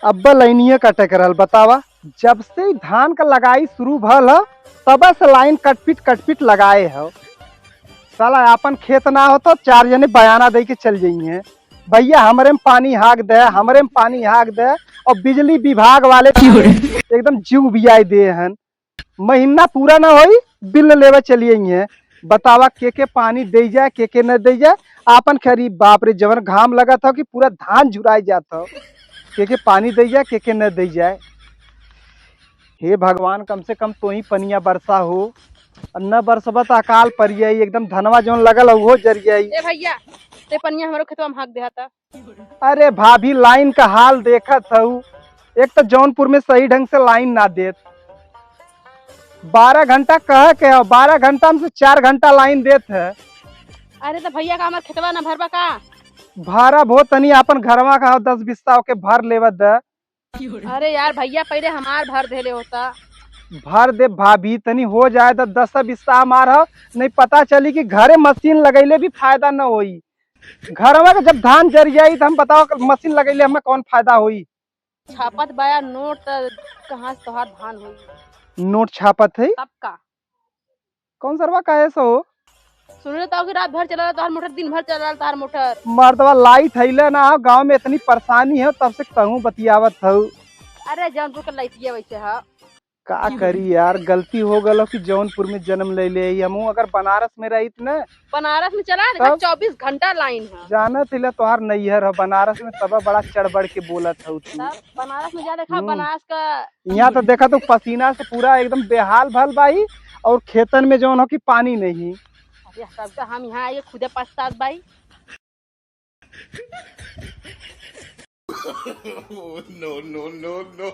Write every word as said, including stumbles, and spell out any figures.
अब्बा लाइनिया कटे के रहल, बतावा। जब से ई धान का लगाई शुरू भल ह, तब से लाइन कटपिट कटपिट लगाए हो। साला आपन खेत ना हो तो चार जने बयाना दे के चल जाइए, "भैया, हमरे में पानी हाक दे, हमरे में पानी हाक दे।" और बिजली विभाग वाले एकदम जीव बियाई दे हन। महीना पूरा ना होई, बिल लेवे चली आई है। बतावा, के के पानी दे जाए, के के न दे जाए। आपन खरी, बाप रे, जवन घाम लगत हो कि पूरा धान झुराई जात हो। के के पानी दे जाए, के के न दे जाए। हे भगवान, कम से कम तो ही पनिया बरसा हो, और न बरसबा तो अकाल पड़ जाई, एकदम धनवा जौन लगल हो, वो जर जाई। ए भैया, ते पनिया हमरो खेतवा में हाक देहा ता। अरे भाभी, लाइन का हाल देखत हऊ, एक तो जौनपुर में सही ढंग से लाइन ना देत, बारह घंटा कह के हो, बारह घंटा में से चार घंटा लाइन देत है। अरे तो भैया, का हमार खेतवा ना भरबा का? भरब हो, तनी आपन घरवा का हो, दस बिस्सा के भर लेवत द। अरे यार भैया, पहले हमार भर देले होता। भर दे भाभी, तनी हो जाए तो दस बिस्सा हमार हो, नहीं पता चली कि घरे मशीन लगैले भी फायदा न होई। घरवा के जब धान जर जाई तो हम बताओ, मशीन लगैले हमें कौन फायदा होई? छापत बाया नोट, त कहाँ से तोहार धान होई? नोट छापत है? तब का? कौन सरवा, काहे से हो? सुनले तो कि रात भर चला तोहार मोटर, दिन भर चला तोहार मोटर। मर्दवा, लाइट हइले ना, गांव में इतनी परेशानी है, तब से कहूँ बतियावत हऊ। अरे, जौनपुर के लाइटिया वैसे है। का करी यार, गलती हो गलो कि जौनपुर में जन्म ले ले। हमहू अगर बनारस में रहित न, बनारस में चला, देखा, तब? चौबीस घंटा लाइन है। जानत हिला तोहार नैहर हो बनारस में, तब बड़ा चढ़ बढ़ के बोलत हऊ तू। तब बनारस में जा, देखा, हम्म। बनारस का यहाँ तो देखा तू पसीना से पूरा एकदम बेहाल भल बाई, और खेतन में जौन हो कि पानी नहीं। अरे, तब तो हम यहाँ आइए खुदे पछतात बाई। No, no, no, no।